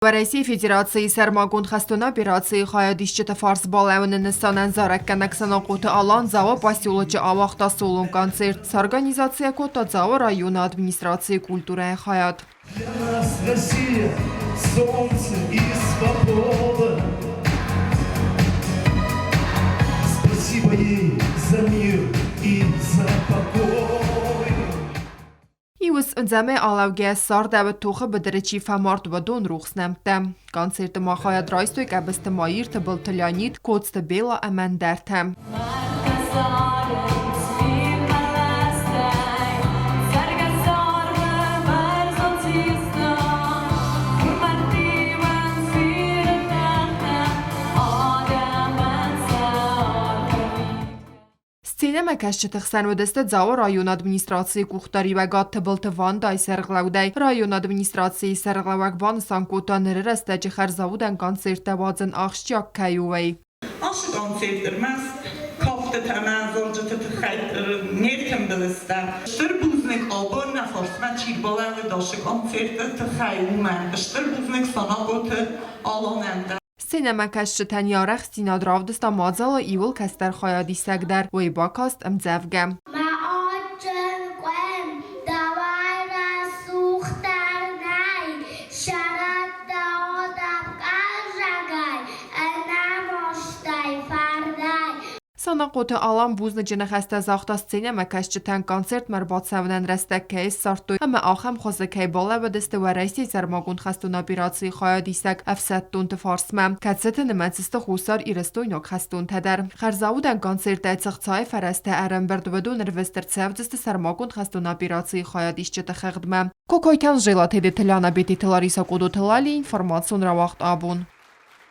Уӕрӕсейы Федерацийы сӕрмагонд хӕстон операцийы хайадисджыты фарс балӕууыны нысанӕн зарӕггӕнӕг Санахъоты Алан Дзауы поселочы ауагъта солон концерт. Сорганизаци кодта Дзауы районы администрацийы культурӕйы хайад. Для нас Россия, солнце и свобода. Спасибо ей за мир и за покой. Иу ӕндзӕмӕй алӕугӕ цардӕуы тохы быдыры чи фӕмард, уыдон рухс нӕмттӕ. Концерты ма хайад райстой Къӕбысты Маир, Тыбылты Леонид, Коцты Бела ӕмӕ ӕндӕртӕ. Сценӕмӕкӕсджыты хсӕн уыдысты Дзауы районы администрацийы къухдариуӕгад Тыбылты Вандайы сӕргълӕудӕй. Районы администрацийы сӕргълӕууӕг банысан кодта, ныры рӕстӕджы хӕрзаудӕн концерттӕ уадзын ахсджиаг кӕй у, уый. Ацы концерт ӕрмӕст кафтытӕ ӕмӕ зарджыты тыххӕй не ртымбыл сты. Стыр бузныг абон нӕ фарсмӕ чи рбалӕууыд ацы концерты тыххӕй, уымӕн. Стыр бузныг Санахъоты Аланӕн дӕр. Сценӕмӕкӕсджытӕн йӕ арӕхстдзинад равдыста мадзалы иууыл кӕстӕр хайадисӕг дӕр, уый бакаст ӕмдзӕвгӕ. Мӕ адджын къуым дӕуӕй рӕсугъддӕр нӕй, сӕрӕттӕ адӕм хъӕлдзӕгӕй, ӕнӕмастӕй, фӕрнӕй. Санахъоты Алан бузныджы ныхӕстӕ загъта сценӕмӕкӕсджытӕн концертмӕ ӕрбацӕуынӕн рӕстӕг кӕй ссардтой ӕмӕ ахӕм хуызы кӕй балӕууыдысты Уӕрӕсейы сӕрмагонд хӕстон операцийы хайадисӕг ӕфсӕддонты фарсмӕ, кӕцыты нымӕц сты Хуссар Ирыстойнаг хӕстонтӕ дӕр. Хӕрзаудӕн концерттӕ цыхцайы фӕрӕзтӕ ӕрӕмбырд уыдон ӕрвыст ӕрцӕудзысты сӕрмагонд хӕстон операцийы хайадисджыты хыгъдмӕ. Кокойты Анжела, Тедеты Лиана, Бететы Лариса, Къодоты Лали, информацион рауагъд абон.